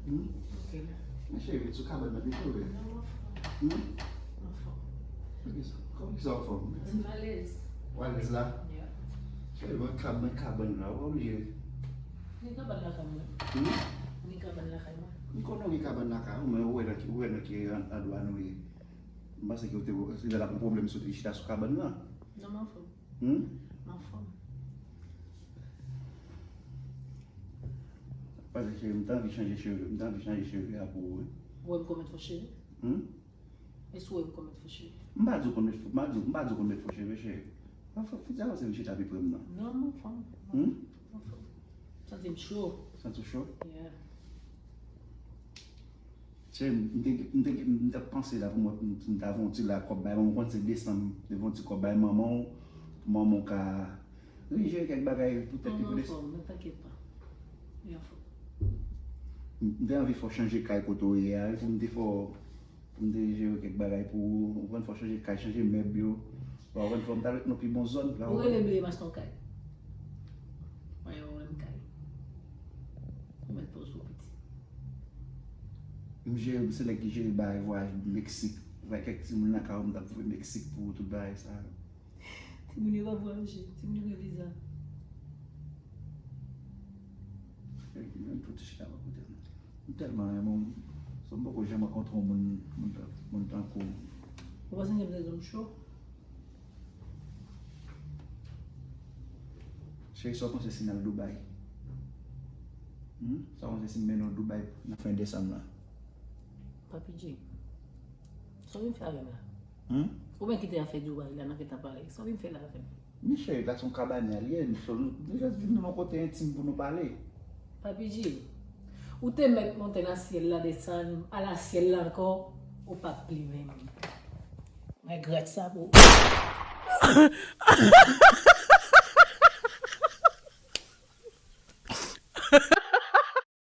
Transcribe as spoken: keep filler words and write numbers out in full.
Hmm? Ok. Men cheri, sou kabann nan pito vre. Non, m anfòm. Hmm? M anfòm. Kòman ki sa w anfòm? M alèz. Ou alèz la? Yeah. Cheri, mwen kab, mwen kabann la, ou pa oblije. Ni kabann lakay mwen. Hmm? Ni kabann lakay mwen. M konnen w gen kabann lakay ou, men ou wè nan ki, ou wè nan ki an- andwa nou ye. M panse ke ou te rive la pou pwoblèm sou te chita sou kabann nan. Non, m anfòm. Hmm? M anfòm. Paske cheri, m te anvi chanje cheve, m te anvi chanje cheve a pou ou, wi. Ou wè m konn met fo cheve? Hmm? Èske ou wè m konn met fo cheve? M pa di w konn met fo, m pa di w, m pa di w konn met fo cheve, cheri. Fò, fò, fò, fò, se chita pi pre m nan. Non, m anfòm. Hmm? M anfòm. Santi m cho. Santi w cho? Yeah. Cheri, m te, m te, m te panse la pou mwen, m, m ta fè yon ti la kòb bay manman, konn se desanm, m te fè yon ti kòb bay manman w, pou manman w ka wi, jere kèk bagay pou tèt li, Non, pou m les- anfòm, men t'inquiète pas. M anfòm. M te anvi fè w chanje kay kote w ye a, wi, pou m te fè w, pou m te jere kèk bagay pou ou, ou konn fè w chanje kay, chanje mèb yo. Ou konn fè w m t al ret nan pi bon zòn, la, Ou ou rele bliye m achte yon kay. Mwen yon menm kay. Ou mèt poz ou piti. M jere, m se nèg ki jere bagay vwayaj Meksik. Vwayaj kèk timoun nan kay ou, m t ap voye Meksik pou tout bagay sa. Timoun yo pa vwayaje, timoun yo gen viza. Fè ki menm pou ti chita pa kote m. M tèlman renmen w. Sa m poko janm rankontre yon moun, moun, moun tankou w. Ou panse m gen bezwen cho? Cheri, sa w panse si n al Dubai? Hmm? Sa w panse si m mennen w Dubai nan fen desanm nan? Papi J, sa w vin fè avè m la? Hmm? Ou byen kite afè Dubai la, n ap gentan pale. Sa w vin fè la avè m? Men cheri, la se yon kabanè a li ye, nou, nou, nou jis vin nan yon kote entim pou nou pale. Papi J, ou te mèt monte nan syèl la, desann, al nan syèl la ankò, ou p ap plimen m. Mwen regrèt sa pou ou.